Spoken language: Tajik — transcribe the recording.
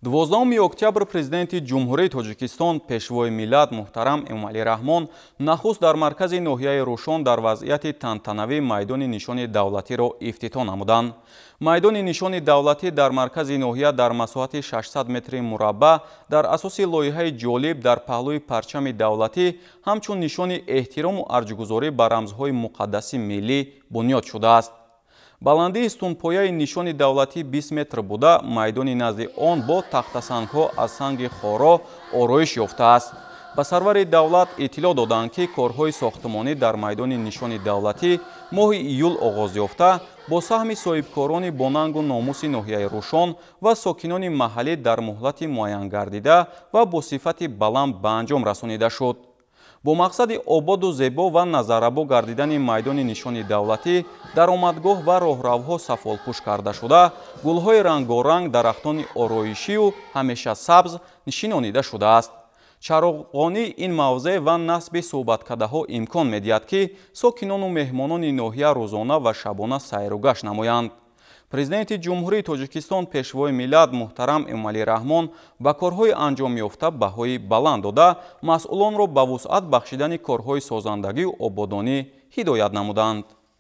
12 октябр Президенти Ҷумҳурии Тоҷикистон, Пешвои миллат муҳтарам Эмомалӣ Раҳмон нахуст дар маркази ноҳияи Рӯшон дар вазъияти тантанавӣ майдони нишони давлатиро ифтитоҳ намуданд. Майдони нишони давлатӣ дар маркази ноҳия дар масоҳати 600 метри мураббаъ дар асоси лоиҳаи ҷолиб дар паҳлӯи парчами давлатӣ ҳамчун нишони эҳтирому арҷгузорӣ ба рамзҳои муқаддаси миллӣ бунёд шудааст. Баландии сутунпояи нишони давлатӣ 20 метр буда, майдони назди он бо тахтасангҳо аз санги хоро ороиш ёфтааст. Ба сарвари давлат иттилоъ доданд, ки корҳои сохтмонӣ дар майдони нишони давлатӣ моҳи июл оғоз ёфта, бо саҳми соҳибкорони бонангу номуси ноҳияи Рӯшон ва сокинони маҳаллӣ дар муҳлати муайянгардида ва бо сифати баланд ба анҷом расонида шуд. Бо мақсади ободу зебо ва назаррабо гардидани майдони нишони давлатӣ, даромадгоҳ ва роҳравҳо сафолпӯш карда шуда, гулҳои рангоранг, дарахтони ороишию ҳамеша сабз шинонида шудааст. Чароғонии ин мавзеъ ва насби суҳбаткадаҳо имкон медиҳад, ки сокинону меҳмонони ноҳия рӯзона ва шабона сайру гашт намоянд. Президенти Ҷумҳурии Тоҷикистон, Пешвои миллат муҳтарам Эмомалӣ Раҳмон ба корҳои анҷомёфта баҳои баланд дода, масъулонро ба вусъат бахшидани корҳои созандагию ободонӣ ҳидоят намуданд.